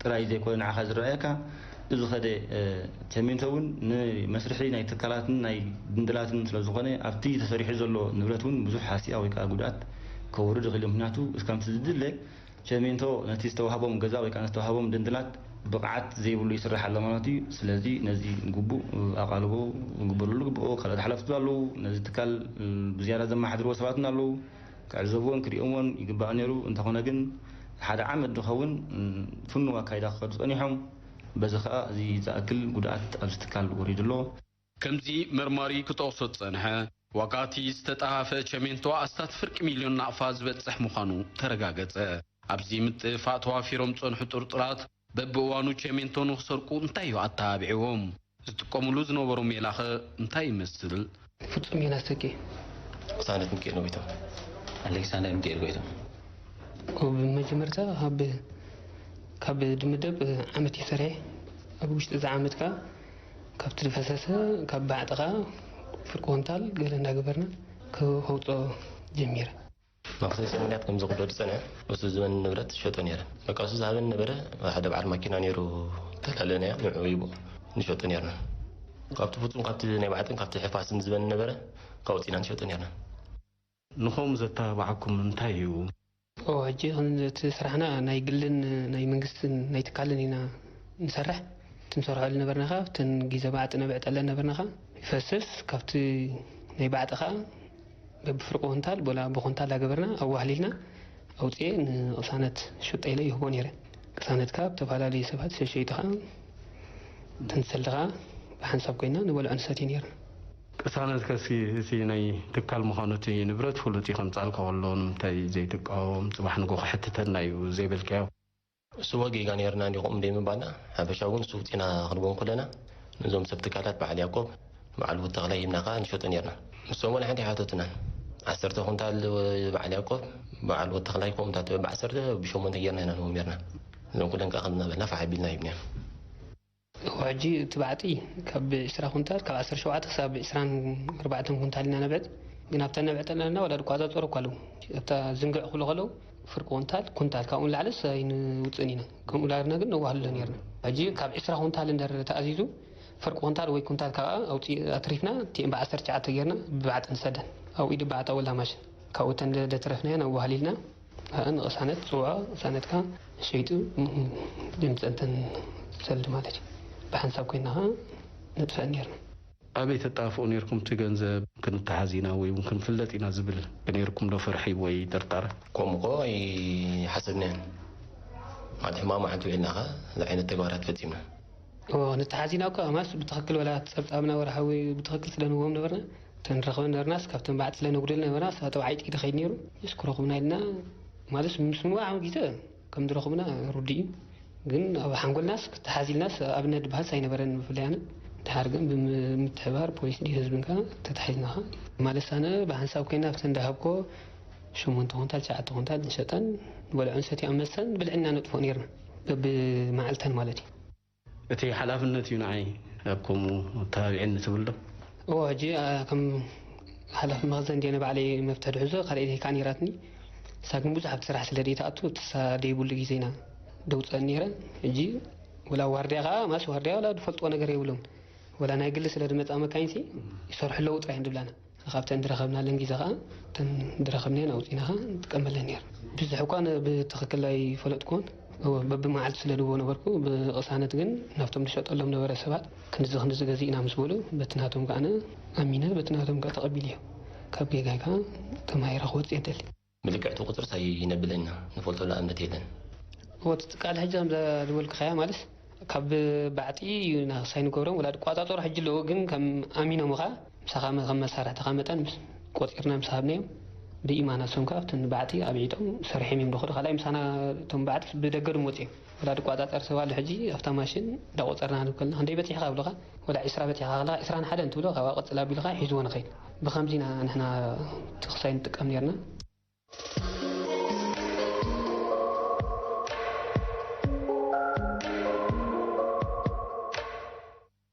ጥራይ ዘይኮነ ንዓኻ ዝረኣየካ፣ እዚ ኸደ ቸሚንቶ እውን ንመስርሒ ናይ ትካላትን ናይ ድንድላትን ስለ ዝኾነ፣ ኣብቲ ተሰሪሑ ዘሎ ንብረት እውን ብዙሕ ሃሲያ ወይ ከዓ ጉድኣት ከውርድ ይኽእል እዩ። ምክንያቱ እስካምቲ ዝድለ ቸሜንቶ ነቲ ዝተዋህቦም ገዛ ወይ ከዓ ዝተዋህቦም ድንድላት ብቕዓት ዘይብሉ ይስራሕ ኣሎ ማለት እዩ። ስለዚ ነዚ ግቡእ ኣቓልቦ ክግበረሉ ግብኦ። ካልኦት ሓለፍቲ ኣለዉ፣ ነዚ ትካል ብዝያዳ ዘመሓድርዎ ሰባትን ኣለዉ፣ ክዕዘብዎን ክርእዮምዎን ይግባእ ነይሩ። እንተኾነ ግን ሓደ ዓመት ዝኸውን ፍኑው ኣካይዳ ክኸዱ ጸኒሖም። በዚ ኸኣ እዚ ዝኣክል ጉድኣት ኣብዚ ትካል ወሪዱ ኣሎ። ከምዚ መርማሪ ክጠቕሶ ዝጸንሐ፣ ዋጋ እቲ ዝተጠሃፈ ቸሜንቶ ኣስታት ፍርቂ ሚልዮን ናቕፋ ዝበጽሕ ምዃኑ ተረጋገጸ። ኣብዚ ምጥፍፋእ ተዋፊሮም ዝጸንሑ ጥርጡራት በብእዋኑ ቸሜንቶ ንኽሰርቁ እንታይ እዩ ኣተባቢዕዎም? ዝጥቀሙሉ ዝነበሩ ሜላኸ እንታይ ይመስል? ፍጹም ዮናስ ተኪ። ቅሳነት ሚካኤል ጎይቶም። ኣሌክሳንደር ሚካኤል ጎይቶም። ብመጀመርታ ካብ ካብ ድምደብ ዓመት ይሰርሐ ኣብ ውሽጢ እዚ ዓመት ከኣ ካብቲ ዝፈሰሰ ካብ ባዕጥኻ ፍርቂ ኮንታል ገለ እንዳገበርና ከውፅኦ ጀሚረ። መኽሰስ ምክንያት ከምዚ ክዶ ዝጸንዐ እሱ ዝበን ንብረት ሸጦ ነይረ። በቃ እሱ ዝሃበን ነበረ። ሓደ በዓል ማኪና ነይሩ፣ ተላለናያ ንዑ ይቦ ንሸጦ ነርና። ካብቲ ፍጹም ካብቲ ናይ ባዕጥን ካብቲ ሕፋስን ዝበን ነበረ፣ ካውጺና ንሸጦ ነርና። ንኸምኡ ዘተባብዓኩም እንታይ እዩ? ኦ ሕጂ እቲ ስራሕና ናይ ግልን ናይ መንግስትን ናይ ትካልን ኢና ንሰርሕ። እቲ ንሰርሐሉ ነበርና ኸዓ ኣብተን ግዜ ባዕጢ ነብዕጠለን ነበርና ኸዓ ይፈስስ። ካብቲ ናይ ባዕጢ ኸዓ በብፍርቂ ኩንታል ቦላ ብኩንታል ኣገበርና ኣዋህሊልና ኣውፅኤ ንቕሳነት ሽጠ ኢለ ይህቦ ነይረ። ቅሳነት ከዓ ብተፈላለዩ ሰባት ሸሸይቱ ከዓ ተንሰልዲ ከዓ ብሓንሳብ ኮይና ንበልዖ ንሰትዮ ነይርና። ቅሳነት ከሲ እቲ ናይ ትካል ምዃኑ እቲ ንብረት ፍሉጥ እዩ ከምፃልካ ከሎ ንምንታይ ዘይትቃወም? ፅባሕ ንጎ ክሕትተና እዩ ዘይበልካዮ? እሱ ወጌጋ ነርና እንዲኹም ደይ ምባልና ሓፈሻ እውን እሱ ውፅና ክንቦም ኩለና ነዞም ሰብ ትካላት በዓል ያዕቆብ በዓል ወተኽላይ ሂብና ከዓ ንሸጦ ነርና። ንሶም ወላ ሓንቲ ሓተቱናን ዓሰርተ ኩንታል በዓል ያዕቆብ በዓል ወተኽላይ ከምኡታት ብዓሰርተ ብሸሞንተ ጌርና ኢና ንቦም ነርና። እዞም ኩለን ከዓ ከምዝናበልና ፋሕ ኣቢልና ሂብናዮም። ሕጂ እቲ ባዕጢ ካብ ዕስራ ኩንታል ካብ ዓሰርተ ሸውዓተ ክሳብ ዕስራን ኣርባዕተን ኩንታል ኢና ነብዕጥ። ግን ኣብታ ነብዕጠልና ዋላ ድቋፃፀሩ እኳ ኣለዉ ኣብታ ዝንግዕ ክብሉ ከለዉ ፍርቂ ኩንታል ኩንታል ካብኡ ንላዕለስ ኣይንውፅእን ኢና። ከምኡ ላርና ግን ነዋህልሎ ነርና። ሕጂ ካብ ዕስራ ኩንታል እንደር ተኣዚዙ ፍርቂ ኩንታል ወይ ኩንታል ካብ ኣውፂ ኣትሪፍና እቲኤን ብዓሰርተ ትሽዓተ ጌርና ብባዕጢ ንሰደን ኣብኡ ኢዱ ባዕጣ ወላ ማሽን ካብኡ ተን ለተረፍናዮ ነዋህሊልና ንቕሳነት ጽውዖ ቅሳነትካ ሸይጡ ድምጸንተን ሰልዲ ማለት እዩ። ብሓንሳብ ኮይና ኸዓ ንጥፈእ ነርና። ኣበይ ተጣፍኡ ነርኩም እቲ ገንዘብ? ክንተሓዝ ኢና ወይ እውን ክንፍለጥ ኢና ዝብል ነርኩም ዶ ፍርሒ ወይ ጥርጣረ? ከምኡ እኮ ኣይሓሰብናዮን። ማለት ሕማቕ መዓልቲ ውዒልና ኸዓ እዚ ዓይነት ተግባራት ፈጺምና። እዎ፣ ንተሓዚና እኮ ማስ ብትኽክል ወላ ጸብጻብና ወርሓዊ ብትኽክል ስለ ንህቦም ነበርና። ተንረኽበን ነበርናስ ካብተን ባዕቲ ስለ ነጉደል ነበርናስ ኣተባዓይ ጥይት ኸይድ ነይሩ። ምስ ክረኹብና ኢልና ማለት ምስ ምዋዕ ግዜ ከም ዝረኹብና ርዱእ እዩ። ግን ኣብ ሓንጎልናስ ተሓዚልናስ ኣብነት ዝበሃልስ ኣይነበረን ብፍላይ ኣነ። ድሓር ግን ብምትሕባር ፖሊስ ድዩ ህዝብን ከኣ ተታሒዝና ኸኣ ማለት ኣነ ብሓንሳብ ኮይና ኣብተን እንዳሃብኮ ሸሞንተ ኩንታል ትሽዓተ ኩንታል ንሸጠን ንበልዖን ሰቲዖን መስተን ብልዕና ነጥፍኦ ነይርና በብመዓልተን ማለት እዩ። እቲ ሓላፍነት እዩ ንዓይ ኣብ ከምኡ ተባቢዕኒ ትብል ዶ? እዎ ሕጂ ከም ሓላፊ መኽዘን ድየ ንባዕለይ መፍትሒ ድሕዞ ካልኣይቲ ከኣ ነይራትኒ። ንሳ ግን ብዙሕ ኣብቲ ስራሕ ስለ ደይትኣቱ እሳ ደይብሉ ግዜ ኢና ደውፀአን ነይረ። ሕጂ ወላ ዋርድያ ከኣ ማስ ዋርድያ ወላ ዝፈልጥዎ ነገር የብሎም። ወላ ናይ ግሊ ስለ ዝመፃ መካይንሲ ይሰርሑ ኣለዉ ጥራይ እዮም ዝብላና። ካብተን ዝረኸብናለን ግዜ ኸዓ እተን ዝረኸብናየን ኣውፂና ኸዓ ንጥቀመለን ነይርና። ብዙሕ እኳ ብትኽክል ኣይፈለጥኩዎን፣ እወ በብመዓልቲ ስለ ድህቦ ነበርኩ። ብቕሳነት ግን ናብቶም ዝሸጠሎም ነበረ ሰባት ክንድዚ ክንድዚ ገዚእና ምስ በሉ በቲ ናቶም ከዓነ ኣሚነ በቲ ናቶም ከዓ ተቐቢለዮ። ካብ ጌጋይ ከዓ ተማሂረ ክወፅእ እየ ደሊ። ብልክዕ እቲ ቁፅርስ ኣይነብልን ኢና ንፈልጠሉ ኣብነት የለን። እወ እቲ ትካል ሕጂ ከምዛ ዝበልክኻያ ማለት ካብ ባዕጢ እዩ ናኽሳይ ንገብሮም፣ ወላ ድቋጻጸሩ ሕጂ ኣለዉ፣ ግን ከም ኣሚኖምኻ ምሳኻ መ-፣ ከም መሳርሕትኻ መጠን ምስ-፣ ቆጺርና ምስ ሃብናዮም፣ ብኢማን ኣሶም ከኣ ኣብቲ ባዕጢ ኣብ ዒጦም ሰሪሖም እዮም ዝኸዱ። ካልኣይ ምሳና እቶም ባዕጢ ብደገ ድም ወጺኦም። ወላ ድቋጻጸር ሰብ ኣሎ ሕጂ ኣብታ ማሽን እንዳቆጸርና ክንብል ከለና፣ "ክንደይ በጺሕካ?" ይብሉኻ። ወላ ዒስራ በጺሕካ ከለኻ፣ ዒስራን ሓደን ትብሎ፣ ካብኣ ቅጽል ኣቢሉኻ ሒዝዎ ንኸይድ። ብኸምዚ ኢና ንሕና እቲ ክሳይ ንጥቀም ኔርና።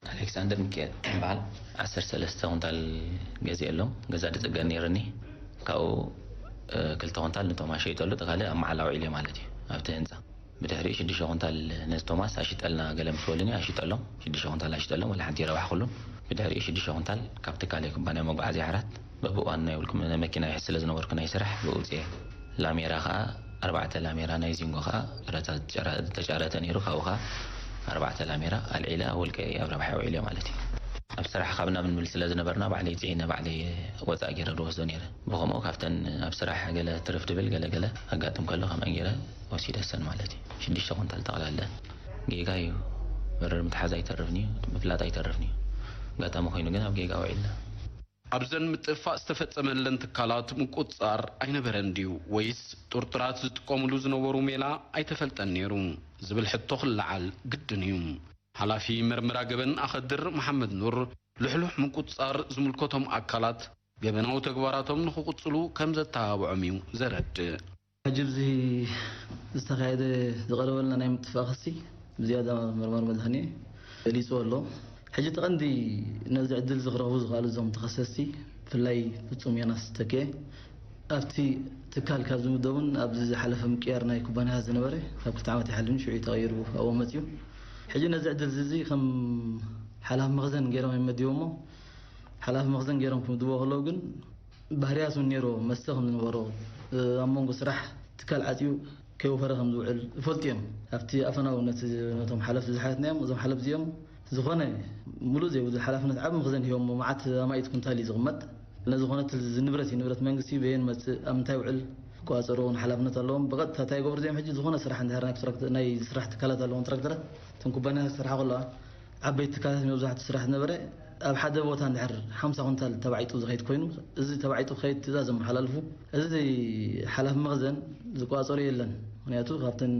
ኣሌክሳንደር ሚካኤል ይበሃል። ዓሰርተ ሰለስተ ኩንታል ገዚኤሎም፣ ገዛ ድጽገን ነይርኒ። ካብኡ፣ እ፣ ክልተ ኩንታል ንቶማስ ሸይጠሉ፣ እቲ ካልእ ኣብ መዓላ ውዒለ ማለት እዩ፣ ኣብቲ ህንጻ። ብድሕሪኡ ሽዱሽተ ኩንታል ነዚ ቶማስ ኣሽጠልና፣ ገለ ምስ በሉኒ ኣሽጠሎም፣ ሽዱሽተ ኩንታል ኣሽጠሎም፣ ወላ ሓንቲ ረባሕኩሉን። ብድሕሪኡ ሽዱሽተ ኩንታል ካብ ትካለይ ኩባንያ መጓዓዝያ ዓራት፣ በብእዋኑ ናይ ውልቂ መኪና ይሕዝ ስለ ዝነበርኩ ናይ ስራሕ፣ ብኡ ውፅኤ። ላሜራ ኸዓ፣ ኣርባዕተ ላሜራ ናይ ዚንጎ ኸዓ ጨረታ ተጨረ-፣ ተጫረተ ነይሩ። ካብኡ ኸዓ ኣርባዕተ ላሜራ ኣልዒለ ኣብ ውልቀ ኣብ ረብሓ ውዒለ ማለት እዩ። ኣብ ስራሕ ካብ ናብ ንብል ስለ ዝነበርና ባዕለይ ፅዒነ ባዕለይ ወፃእ ገይረ ዝወስዶ ነይረ። ብኸምኡ ካብተን ኣብ ስራሕ ገለ ትርፍ ድብል ገለ ገለ ኣጋጥም ከሎ ከምአን ገይረ ወሲደሰን ማለት እዩ። ሽዱሽተ ኩንታል ጠቕላለን ጌጋ እዩ። መረር ምትሓዝ ኣይተርፍን እዩ፣ ምፍላጥ ኣይተርፍን እዩ። ኣጋጣሚ ኮይኑ ግን ኣብ ጌጋ ውዒልና። ኣብዘን ምጥፍፋእ ዝተፈጸመለን ትካላት ምቁጽጻር ኣይነበረን ድዩ? ወይስ ጥርጡራት ዝጥቀሙሉ ዝነበሩ ሜላ ኣይተፈልጠን ነይሩ? ዝብል ሕቶ ክለዓል ግድን እዩ። ሓላፊ መርመራ ገበን ኣኸድር መሓመድ ኑር፣ ልሕሉሕ ምቁጽጻር ዝምልከቶም ኣካላት ገበናዊ ተግባራቶም ንኽቕጽሉ ከም ዘተባብዖም እዩ ዘረድእ። ሕጂ ኣብዚ ዝተኻየደ ዝቐረበልና ናይ ምጥፋእ ክሲ ብዝያዳ መርማሪ መድሃኔ ገሊጽዎ ኣሎ። ሕጂ እቲ ቀንዲ ነዚ ዕድል እዚ ክረኽቡ ዝኽኣሉ እዞም ተኸሰስቲ፣ ብፍላይ ፍጹም ዮናስ ተኪኤ፣ ኣብቲ ትካል ካብ ዝምደቡን ኣብዚ ዝሓለፈ ምቅያር ናይ ኩባንያ ዝነበረ፣ ካብ ክልተ ዓመት ይሓልፍኒ ሽዑ እዩ ተቐይሩ ኣብኡ መጺኡ። ሕጂ ነዚ ዕድል እዚ ከም ሓላፊ መኽዘን ገይሮም እዮም መዲቦሞ። ሓላፊ መኽዘን ገይሮም ክምድብዎ ከለዉ ግን ባህርያት እውን ነይርዎ፣ መስተ ከም ዝነበሮ፣ እ፣ ኣብ መንጎ ስራሕ ትካል ዓጽዩ ከይወፈረ ከም ዝውዕል ይፈልጡ እዮም። ኣብቲ ኣፈናው ነቲ፣ ነቶም ሓለፍቲ ዝሓለፍናዮም፣ እዞም ሓለፍቲ እዚኦም ዝኾነ ሙሉእ ዘይብሉ ሓላፍነት ዓቢ መኽዘን ሂቦሞ፣ መዓት ኣማኢት ኩንታል እዩ ዝቕመጥ። ነዚ ዝኾነ እቲ ንብረት እዩ፣ ንብረት መንግስቲ በየን መጽእ፣ ኣብ ምንታይ ውዕል ክቆጻጸርዎ እውን ሓላፍነት ኣለዎም። ብቐጥታ እንታይ ይገብሩ እዚኦም ሕጂ? ዝኾነ ስራሕ እንድሕር ናይ ኮንትራክተ-፣ ናይ ስራሕ ትካላት ኣለዎም፣ ኮንትራክተራት፣ እተን ኩባንያታት ክሰርሓ ከለዋ፣ ዓበይቲ ትካላት መብዛሕትኡ ስራሕ ዝነበረ ኣብ ሓደ ቦታ እንድሕር ሓምሳ ኩንታል ተባዒጡ ዝኸይድ ኮይኑ፣ እዚ ተባዒጡ ክኸይድ ትእዛዝ የመሓላልፉ። እዚ ሓላፊ መኽዘን ዝቆጻጸሮ የለን። ምኽንያቱ ካብተን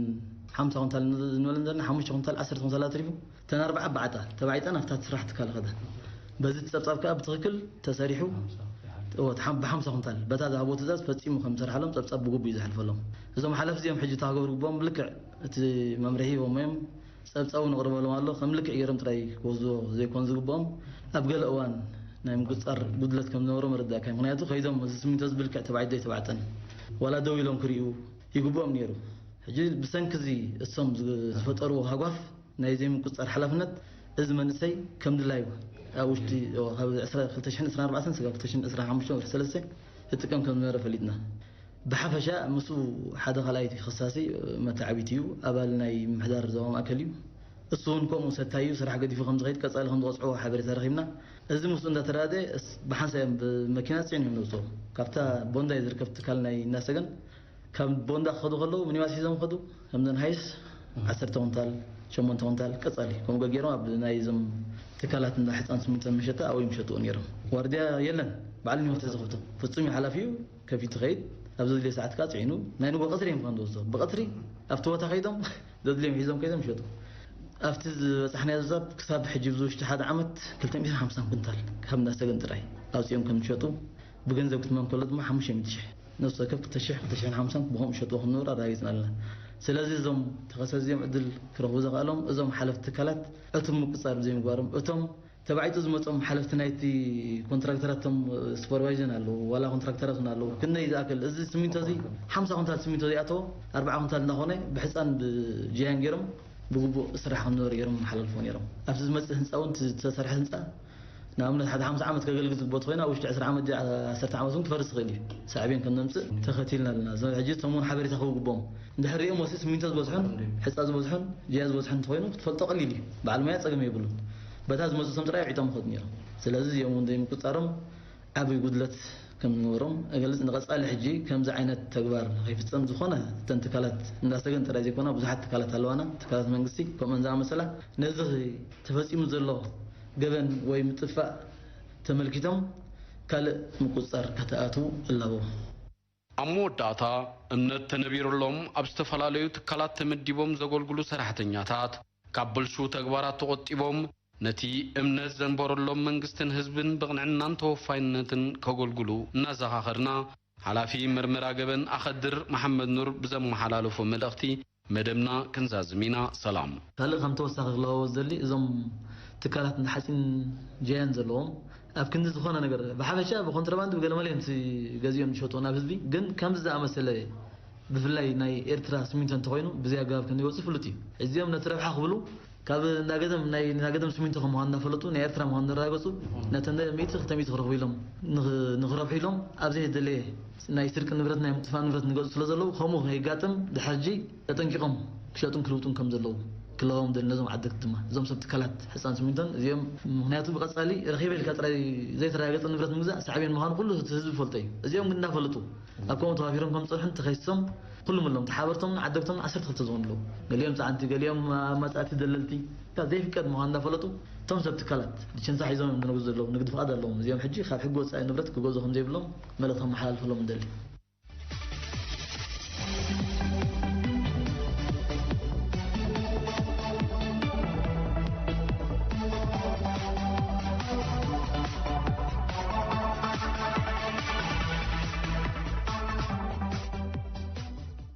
ሓምሳ ኩንታል እንበለን ዘለና ሓሙሽተ ኩንታል፣ ዓሰርተ ኩንታል ኣትሪፉ፣ እተን ኣርባዓ ባዕጣ ተባዒጠን ኣብታ ስራሕ ትካል ከዳ። በዚ ጸብጻብ ከኣ ብትኽክል ተሰሪሑ፣ እወ፣ ሓም-፣ ብሓምሳ ኩንታል በታ ዝሃቦ ትእዛዝ ፈጺሙ ከም ዝሰርሓሎም ጸብጻብ ብግቡእ እዩ ዘሕልፈሎም። እዞም ሓለፍቲ እዚኦም ሕጂ እታ ክገብሩ ግብኦም ልክዕ እቲ መምርሒ ሂቦም እዮም። ጸብጻቡ ነቕርበሎም ኣሎ። ከም ልክዕ ገይሮም ጥራይ ክወስድዎ ዘይኮን ዝግብኦም፣ ኣብ ገለ እዋን ናይ ምቁጽጻር ጉድለት ከም ዝነበሮ መረዳእካ እዩ። ምኽንያቱ ከይዶም እዚ ስሚንቶ እዚ ብልክዕ ተባዒጡ ዘይተባዕጠን ዋላ ደው ኢሎም ክርእዩ ይግብኦም ነይሩ። ሕጂ ብሰንኪ እዚ እሶም ዝ-፣ ዝፈጠርዎ ሃጓፍ ናይ ዘይምቁጽጻር ሓላፍነት፣ እዚ መንእሰይ ከም ድላዩ ኣብ ውሽጢ፣ ካብ ዕስራ፣ ክልተ ሽሕን ዕስራን ኣርባዕተን ስጋብ ክልተ ሽሕን ዕስራን ሓሙሽተን ወርሒ ሰለስተ ይጥቀም ከም ዝነበረ ፈሊጥና። ብሓፈሻ ምስኡ ሓደ ካልኣይ ከሳሲ መተዓቢቲ እዩ፣ ኣባል ናይ ምምሕዳር ዞባ ማእከል እዩ። እሱ እውን ከምኡ ሰታይ እዩ፣ ስራሕ ገዲፉ ከም ዝኸይድ ቀጻሊ ከም ዝቐጽዕዎ ሓበሬታ ረኺብና። እዚ ምስኡ እንዳተራእደ እስ-፣ ብሓንሳእ እዮም ብመኪና ጽዒኖም ዝወስድዎ። ካብታ ቦንዳይ ዝርከብ ትካል ናይ እናሰገን ካብ ቦንዳ ክኸዱ ከለዉ ሚኒባስ ሒዞም ከዱ፣ ከምዘን ሃይስ ዓሰርተ ኩንታል፣ ሸሞንተ ኩንታል ቀጻሊ ከምኡ ገይሮም ኣብ ናይ እዞም ትካላት እንዳ ሕጻን ስሚንቶ መሸጣ ኣብኡ ይምሸጥዎ ነይሮም። ዋርድያ የለን፣ ባዕሉ ሚኒባስ ተዘኸብቶ። ፍጹም እዩ ሓላፊ እዩ፣ ከፊቱ ከይድ፣ ኣብ ዘድልዮ ሰዓት ከኣ ጽዒኑ ናይ ንጎ ቀትሪ እዮም ከም ዝወስዶ። ብቐትሪ ኣብቲ ቦታ ከይዶም ዘድልዮም ሒዞም ከይዶም ይሸጡ። ኣብቲ ዝበጻሕናዮ ዛብ ክሳብ ሕጂ ብዝውሽጢ ሓደ ዓመት ክልተ ሚእትን ሓምሳን ኩንታል ካብ እንዳሰገን ጥራይ ኣውጺኦም ከም ዝሸጡ፣ ብገንዘብ ክትመም ከሎ ድማ ሓሙሽተ ሚእቲ ሽሕ፣ ነፍሲ ወከፍ ክልተ ሽሕ፣ ክልተ ሽሕን ሓምሳን ብኸምኡ ይሸጥዎ ከም ዝነበሩ ኣረጋጊጽና ኣለና። ስለዚ እዞም ተኸሰስ እዚኦም ዕድል ክረኽቡ ዘኽኣሎም እዞም ሓለፍቲ ትካላት ዕቱብ ምቁጽጻር ብዘይምግባሮም፣ እቶም ተባዒጡ ዝመጾም ሓለፍቲ ናይቲ ኮንትራክተራት፣ እቶም ሱፐርቫይዘር ኣለዉ፣ ዋላ ኮንትራክተራት እውን ኣለዉ። ክንደይ ዝኣክል እዚ ስሚንቶ እዚ ሓምሳ ኩንታል ስሚንቶ ዘይኣተዎ ኣርባዓ ኩንታል እንዳኾነ ብሕፃን ብጃያን ገይሮም ብግቡእ ስራሕ ከም ዝነበረ ገይሮም ሓላልፎ ነይሮም። ኣብቲ ዝመጽእ ህንፃ እውን እቲ ዝተሰርሐ ህንፃ ንኣብነት ሓደ ሓምሳ ዓመት ከገልግል ዝግብኦ ተኾይኑ ኣብ ውሽጢ ዕስራ ዓመት ድዩ ዓሰርተ ዓመት እውን ክፈርስ ይኽእል እዩ። ሳዕቤን ከም ዘምፅእ ተኸቲልና ኣለና። እዞም ሕጂ እቶም እውን ሓበሬታ ክህቡ ግብኦም። እንድሕር ሪኦም ወሲ ስሚንቶ ዝበዝሖን ሕፃ ዝበዝሖን ጃያ ዝበዝሖን እንተኾይኑ ክትፈልጦ ቀሊል እዩ። በዓል ሞያ ፀገም የብሉን። በታ ዝመፁ እቶም ጥራይ ዒጦም ይኸዱ ነይሮም። ስለዚ እዚኦም እውን ዘይምቁፃሮም ዓብዪ ጉድለት ከም ንግበሮም እገልጽ። ንቐጻሊ ሕጂ ከምዚ ዓይነት ተግባር ንኸይፍጸም ዝኾነ እተን ትካላት እንዳሰገን ጥራይ ዘይኮና ብዙሓት ትካላት ኣለዋና፣ ትካላት መንግስቲ ከምኡን ዝኣመሰላ ነዚ ተፈጺሙ ዘሎ ገበን ወይ ምጥፋእ ተመልኪቶም ካልእ ምቁጽጻር ከተኣትዉ እላቦ። ኣብ መወዳእታ እምነት ተነቢሩሎም ኣብ ዝተፈላለዩ ትካላት ተመዲቦም ዘገልግሉ ሰራሕተኛታት ካብ ብልሹ ተግባራት ተቖጢቦም ነቲ እምነት ዘንበረሎም መንግስትን ህዝብን ብቕንዕናን ተወፋይነትን ከገልግሉ እናዘኻኸርና ሓላፊ ምርመራ ገበን ኣኸድር መሓመድ ኑር ብዘመሓላለፎ መልእኽቲ መደብና ክንዛዝም ኢና። ሰላም። ካልእ ከም ተወሳኺ ክለዋወጥ ዘሊ እዞም ትካላት እንዳ ሓፂን ጃያን ዘለዎም ኣብ ክንዲ ዝኾነ ነገር ብሓፈሻ ብኮንትራባንድ ብገለመለ እዮም ገዚኦም ዝሸጡ ናብ ህዝቢ። ግን ከምዚ ዝኣመሰለ ብፍላይ ናይ ኤርትራ ስሚንቶ እንተኾይኑ ብዚ ኣገባብ ከም ዝወፅእ ፍሉጥ እዩ። እዚኦም ነቲ ረብሓ ክብሉ ካብ እንዳገደም ናይ እንዳገደም ስሚንቶ ከም ምዃኑ እናፈለጡ ናይ ኤርትራ ምዃኑ እናረጋገፁ ነተን ሚእቲ ክልተ ሚእቲ ክረኽቡ ኢሎም ንኽ- ንኽረብሑ ኢሎም ኣብ ዘይተደለየ ናይ ስርቂ ንብረት ናይ ምጥፋእ ንብረት ንገፁ ስለ ዘለዉ ከምኡ ከይጋጥም ድሕርጂ ተጠንቂቖም ክሸጡን ክልውጡን ከም ዘለዉ ክለዎም ደል ነዞም ዓደግቲ ድማ እዞም ሰብ ትካላት ሕፃን ስሚንቶን እዚኦም ምክንያቱ ብቐፃሊ ረኺበ ኢልካ ጥራይ ዘይተረጋገፀ ንብረት ምግዛእ ሳዕቤን ምዃኑ ኩሉ እቲ ህዝቢ ፈልጦ እዩ። እዚኦም ግን እናፈለጡ ኣብ ከምኡ ተዋፊሮም ከም ዝፀንሑ ተኸሲሶም ኩሉም ኣለዎም ተሓበርቶምን ዓደግቶምን ዓሰርተ ክልተ ዝኾኑ ኣለዉ። ገሊኦም ፃዕንቲ ገሊኦም ኣማፃእቲ ደለልቲ ካብ ዘይፍቀድ ምዃኑ እናፈለጡ እቶም ሰብ ትካላት ሊቸንሳ ሒዞም እዮም ዝነግዱ ዘለዉ። ንግዲ ፍቓድ ኣለዎም። እዚኦም ሕጂ ካብ ሕጊ ወፃኢ ንብረት ክገዝኡ ከም ዘይብሎም መልእኽቲ ከመሓላልፈሎም ንደሊ።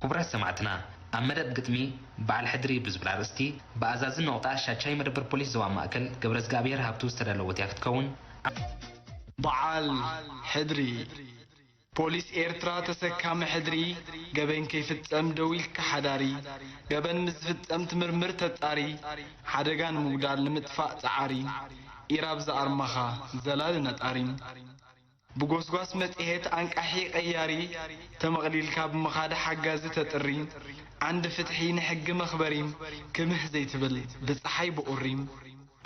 ክቡራት ሰማዕትና፣ ኣብ መደብ ግጥሚ በዓል ሕድሪ ብዝብል ኣርእስቲ ብኣዛዚ ነቑጣ ሻቻይ መደበር ፖሊስ ዞባ ማእከል ገብረዝግኣብሄር ሃብቱ ዝተዳለወት እያ ክትከውን። በዓል ሕድሪ። ፖሊስ ኤርትራ ተሰካሚ ሕድሪ፣ ገበን ከይፍጸም ደው ኢልካ ሓዳሪ፣ ገበን ምስ ዝፍጸም ትምርምር ተጻሪ፣ ሓደጋ ንምጉዳል ንምጥፋእ ጸዓሪ፣ ኢራብ ዝኣርማኻ ዘላሊ ነጣሪ። ብጎስጓስ መጽሔት ኣንቃሒ ቀያሪ፣ ተመቕሊልካ ብምኻድ ሓጋዚ ተጥሪ፣ ዓንዲ ፍትሒ ንሕጊ መኽበሪ፣ ክምህ ዘይትብል ብጸሓይ ብቑሪ፣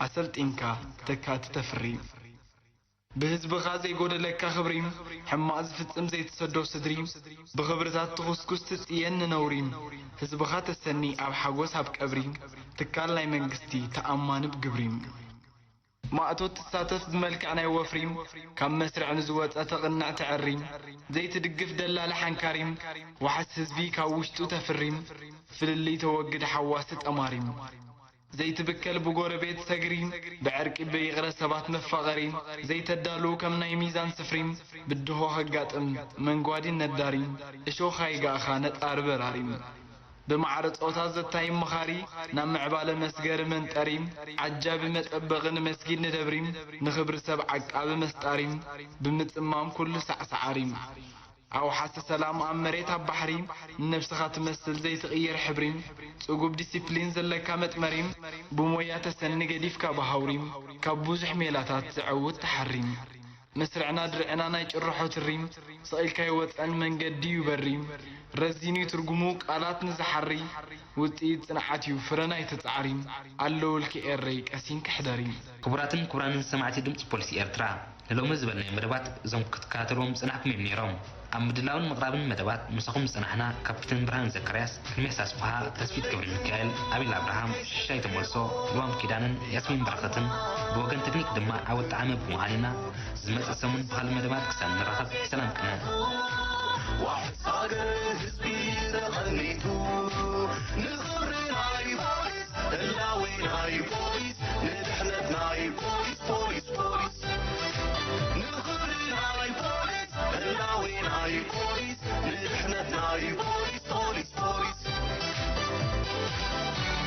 ኣሰልጢንካ ተካእቲ ተፍሪ። ብህዝብኻ ዘይጎደለካ ክብሪ፣ ሕማቕ ዝፍጽም ዘይትሰዶ ስድሪ፣ ብኽብርታት ትኹስኩስ ትጽየን ንነውሪ፣ ህዝብኻ ተሰኒ ኣብ ሓጎስ ኣብ ቀብሪ፣ ትካል ናይ መንግስቲ ተኣማኒ ብግብሪ። ማእቶት ትሳተፍ ብመልክዕ ናይ ወፍሪ፣ ካብ መስርዕ ንዝወጸ ተቕንዕ ተዐሪ፣ ዘይትድግፍ ደላሊ ሓንካሪ፣ ዋሕስ ህዝቢ ካብ ውሽጡ ተፍሪ፣ ፍልልይ ተወግድ ሓዋሲ ጠማሪ። ዘይትብከል ብጎረቤት ሰግሪ፣ ብዕርቂ ብይቕረ ሰባት መፋቐሪ፣ ዘይተዳሉ ከም ናይ ሚዛን ስፍሪ፣ ብድሆ ከጋጥም መንጓዲ ነዳሪ፣ እሾኽ ኣይጋእኻ ነጣሪ በራሪ። ብማዕረ ጾታ ዘታይ መኻሪ፣ ናብ ምዕባለ መስገሪ መንጠሪ፣ ዓጃቢ መጸበቒ ንመስጊድ ንደብሪ፣ ንኽብሪ ሰብ ዓቃቢ መስጣሪ፣ ብምጽማም ኩሉ ሳዕሳዓሪ። ኣውሓሲ ሰላም ኣብ መሬት ኣብ ባሕሪ፣ ንነብስኻ ትመስል ዘይትቕየር ሕብሪ፣ ጽጉብ ዲሲፕሊን ዘለካ መጥመሪ፣ ብሞያ ተሰኒ ገዲፍካ ብሃውሪ፣ ካብ ብዙሕ ሜላታት ዘዐውት ተሓሪ። መስርዕና ድርዕና ናይ ጭርሖ ትሪ፣ ስቕ ኢልካ ይወጸን መንገዲ እዩ በሪ፣ ረዚን እዩ ትርጉሙ ቃላት ንዝሓሪ፣ ውጽኢት ጽንዓት እዩ ፍረ ናይቲ ጻዕሪ፣ ኣለውልኪ ኤረይ ቀሲንኪ ሕደሪ። ክቡራትን ክቡራንን ሰማዕቲ ድምጺ ፖሊስ ኤርትራ፣ ንሎሚ ዝበልናዮም መደባት እዞም ክትከታተልዎም ዝጸናሕኩም እዮም ነይሮም። ኣብ ምድላውን ምቕራብን መደባት ምሳኹም ዝጸናሕና ካፕተን ብርሃነ ዘካርያስ፣ ኤርሚያስ ኣስፍሃ፣ ተስፊት ገብረሚካኤል፣ ኣቤል ኣብርሃም፣ ሽሻይ ተመልሶ፣ ልዋም ኪዳነን ያስሚን በረኸትን፣ ብወገን ተክኒክ ድማ ዓወት ጠዓመ ብምዃን ኢና። ዝመጽእ ሰሙን ብኻልእ መደባት ክሳብ ንራኸብ ሰላም ቅነ። ዋሕስ ሃገር ህዝቢ ተቐኒቱ ንኽብሪ ናይ ፖሊስ ህላዌ ናይ